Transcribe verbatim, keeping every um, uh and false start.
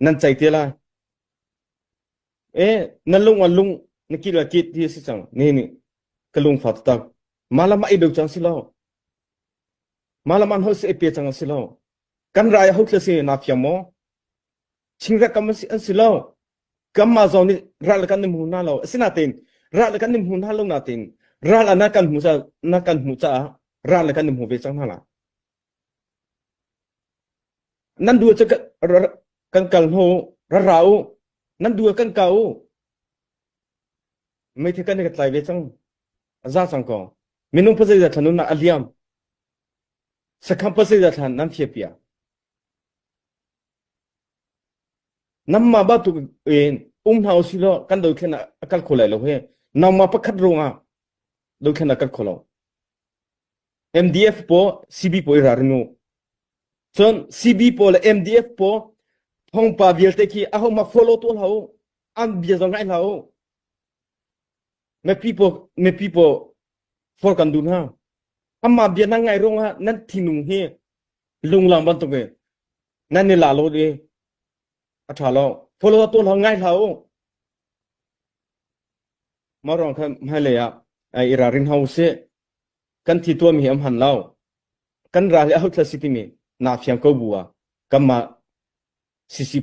Nan cai te lai. E, na lung a lung, na kit a kit hi si cang. Ni ni, ka lung fa tak. Malam a i beu cang si lo. Malam an ho si e pe cang si lo. Kan rai ho tla si na fiam mo. Ching ra kam si an si lo. Kam ma zong ni ra la kan ni mu na lo. Si na tin, ra la kan ni mu na lo na tin. Ra la na kan mu sa, na kan mu sa. Ra la kan ni mu ve cang na la. Nan du ca ka, ra, kan kal ho, ra ra u. Nan du kan ka u. Mei the kan ni ka tlai ve cang. A za cang ko. Minung pa zai za thanun na a liam. Sakham pa zai za than nan fia pia. Nam ma ba tu in, um hau si lo, kan do thlen a kal kho lai lo he. Nam ma pa khat ro nga. Do thlen a kal kho lo. M D F po, C B po i ra rin u. Chun C B po le M D F po, thong pa vial te ki, a ho ma follow tu hlau, an bia zong ngai hlau. Me pi po, me pi po, for kan dun ha. Ama bia nan ngai rong ha, nan thinung hi, lung lang ban tuk e. Nan ni la lo de, a tha lo, follow tu hlau ngai hlau. Ma rong kha mai le ya, ai i ra rin hau se, kan thi tua mi am han lau. Kan ra le a hau thla si ti mi, na fiang ko bua, kan ma sisi